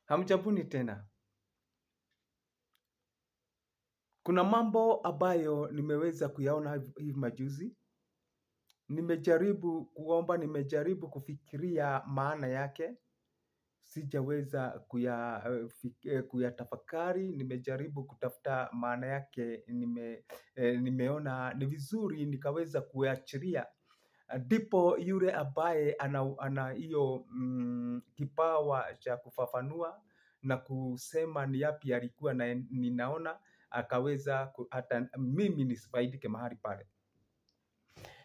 Hamjamboni tena. Kuna mambo ambayo nimeweza kuyaona hivi majuzi. Nimejaribu kuomba, nimejaribu kufikiria maana yake. Sijaweza kuyatafakari, nimejaribu kutafuta maana yake, nimeona ni vizuri nikaweza kuachilia. Ndipo yule ambaye ana hiyo kipawa cha kufafanua na kusema ni yapi alikuwa na ninaona, akaweza hata mimi nisifaidike mahali pale.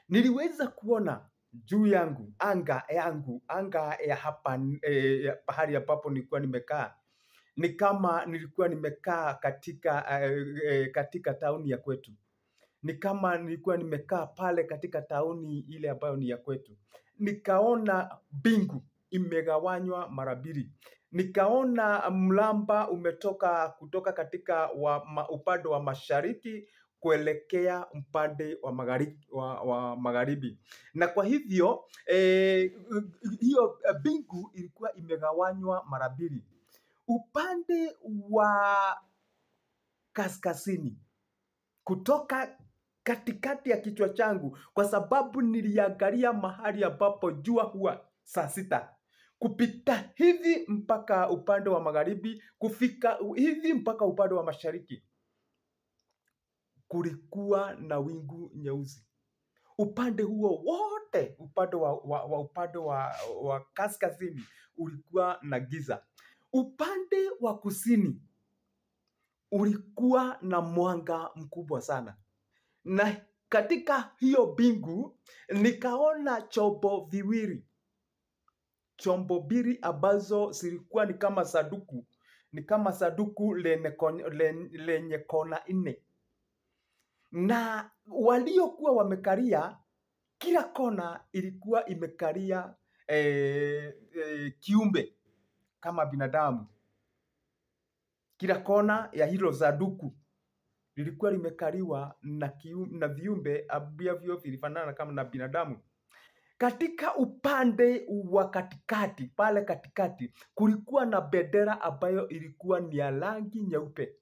Niliweza kuona juu yangu, anga yangu, anga ya hapa, pahali ambapo nilikuwa nimekaa. Ni kama nilikuwa nimekaa katika tauni ya kwetu. Ni kama nilikuwa nimekaa pale katika tauni ile ambayo ni ya kwetu. Nikaona mbingu imegawanywa mara mbili. Nikaona mlamba umetoka kutoka katika upande wa mashariki kuelekea upande wa magharibi. Na kwa hivyo hiyo mbingu ilikuwa imegawanywa mara mbili. Upande wa kaskazini kutoka katikati ya kichwa changu, kwa sababu niliangalia mahali ambapo jua huwa saa 6 kupita hivi mpaka upande wa magharibi, kufika hivi mpaka upande wa mashariki, kulikuwa na wingu nyeusi. Upande huo wote, upande wa kaskazini ulikuwa na giza. Upande wa kusini ulikuwa na mwanga mkubwa sana. Na katika hiyo mbingu nikaona chombo viwili. Chombo mbili ambazo zilikuwa ni kama sanduku, ni kama sanduku lenye kona 4. Na waliokuwa wamekalia, kila kona ilikuwa imekalia kiumbe kama binadamu. Kila kona ya hilo sanduku lilikuwa limekaliwa na viumbe ambavyo vilifanana kama na binadamu. Katika upande wa katikati, pale katikati, kulikuwa na bendera ambayo ilikuwa ni ya rangi nyeupe.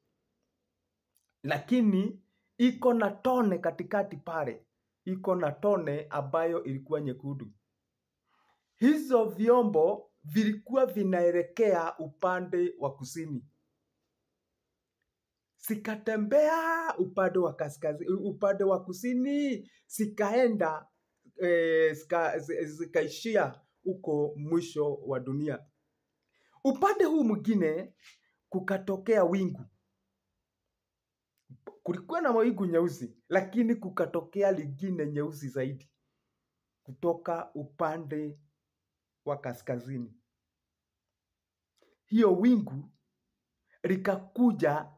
Lakini iko na tone katikati pale, iko na tone ambayo ilikuwa nyekundu. Hizo vyombo vilikuwa vinaelekea upande wa kusini. Sikatembea upande wa kaskazini, upande wa kusini, sikaenda, zikaishia huko mwisho wa dunia. Upande huu mwingine kukatokea wingu. Kulikuwa na mawingu nyeusi, lakini kukatokea lingine nyeusi zaidi kutoka upande wa kaskazini. Hiyo wingu likakuja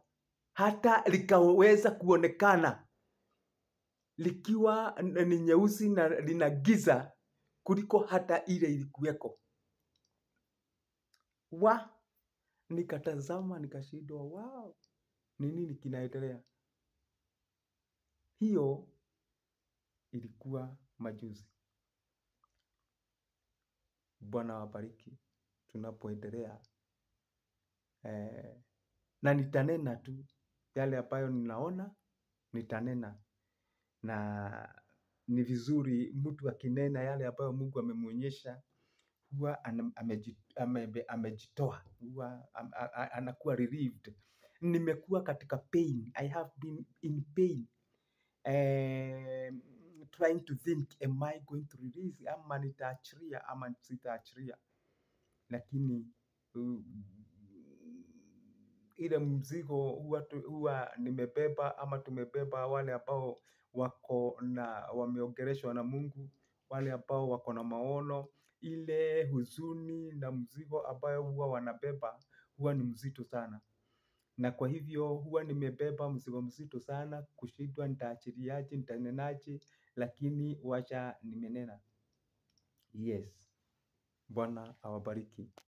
hata likaweza kuonekana likiwa ni nyeusi na lina giza kuliko hata ile ilikuweko. Nikatazama nikashindwa, wow, ni nini kinaendelea? Hiyo ilikuwa majuzi. Bwana awabariki tunapoendelea. Na nitanena tu yale ambayo ninaona, nitanena. Na ni vizuri mtu akinena yale ambayo Mungu amemuonyesha, huwa amejitoa, huwa anakuwa relieved. Nimekuwa katika pain. I have been in pain. Trying to think, am I going to release? Ama nitaachilia, ama sitaachilia. Lakini ile mzigo huwa nimebeba ama tumebeba, wale ambao wako na wameongeleshwa na Mungu, wale ambao wako na maono, ile huzuni na mzigo ambayo huwa wanabeba huwa ni mzito sana. Na kwa hivyo huwa nimebeba mzigo mzito sana, kushindwa nitaachiliaje, nitanenaje, lakini wacha nimenena. Yes. Bwana awabariki.